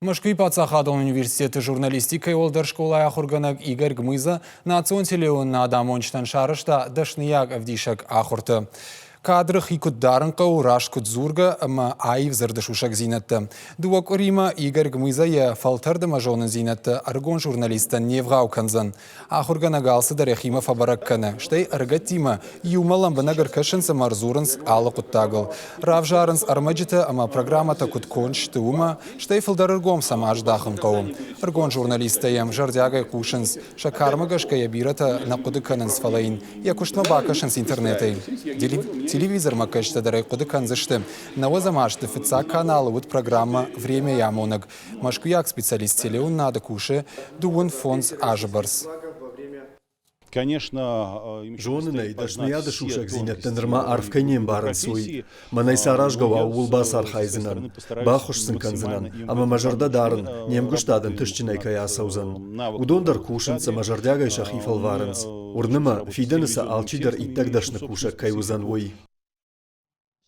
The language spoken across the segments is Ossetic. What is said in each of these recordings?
Мӕскуыйы паддзахадон университеты журналистикӕйы уӕлдӕр скъолайы ахуыргӕнӕг Игорь Гмыза национ телеуынынад амонджытӕн сарӕзта дӕсныйаг ӕвдисӕг ахуыртӕ. Кадры хи куыд дарын хъӕуы, раст куыд дзургӕ ӕмӕ аив дзырды сусӕгдзинӕдтӕ. Дыууӕ къуыримӕ Игорь Гмыза йӕ фӕлтӕрд ӕмӕ зонындзинӕдтӕ ӕрыгон журналисттӕн не вгъау кӕндзӕн. Ахуыргӕнӕг алцыдӕр йӕхимӕ фӕбӕрӕг кӕны, стӕй ӕрыгӕттимӕ иумӕ лӕмбынӕг ӕркӕсынц ӕмӕ ӕрдзурынц алы хъуыддагыл. Равзарынц ӕрмӕджытӕ ӕмӕ программӕтӕ куыд конд сты, уымӕ, стӕй фылдӕр ӕргом цӕмӕ аздахын хъӕуы. Ӕрыгон журналисттӕ йӕм зӕрдиагӕй хъусынц, сӕ кармӕ гӕсгӕ йӕ бирӕтӕ нӕ хъуыды кӕнынц, фӕлӕ йын йӕ куыстмӕ бакӕсынц интернетӕй. Телевизормӕ кӕсджытӕ дӕр ӕй хъуыды кӕндзысты. Нӕуӕдзӕм азты фыццаг каналы уыд программӕ «Время-йы амонӕг». Мӕскуыйаг специалист телеуынынады кусы 25 азы бӕрц. Зонын ӕй, дӕсныйады сусӕгдзинӕдтӕ нырма арф кӕй не мбарынц, уый. Мӕнӕй цы аразгӕ уа, ууыл бацархайдзынӕн, баххуыс сын кӕндзынӕн ӕмӕ мӕ зӕрдӕ дарын, не мгуыстад ӕнтыстджынӕй кӕй ацӕудзӕн. Уыдон дӕр кусынц ӕмӕ зӕрдиагӕй сӕхи фӕлварынц. Уырны мӕ, фидӕны сӕ алчидӕр иттӕг дӕсны кусӕг кӕй уыдзӕн, уый.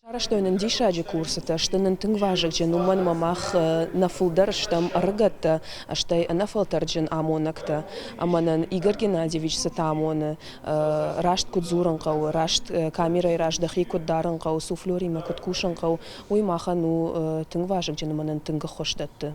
Сарӕзтой нын диссаджы курсытӕ, сты нын тынг вазыгджын, уымӕн ӕмӕ мах нӕ фылдӕр стӕм ӕрыгӕттӕ, стӕй ӕнӕфӕлтӕрджын амонӕгтӕ. Ӕмӕ нын Игорь Геннадьевич цытӕ амоны, раст куыд дзурын хъӕуы, раст камерӕйы раз дӕхи куыд дарын хъӕуы, суфлеримӕ куыд кусын хъӕуы, уый махӕн у тынг вазыгджын ӕмӕ нын тынг ӕххуыс дӕтты.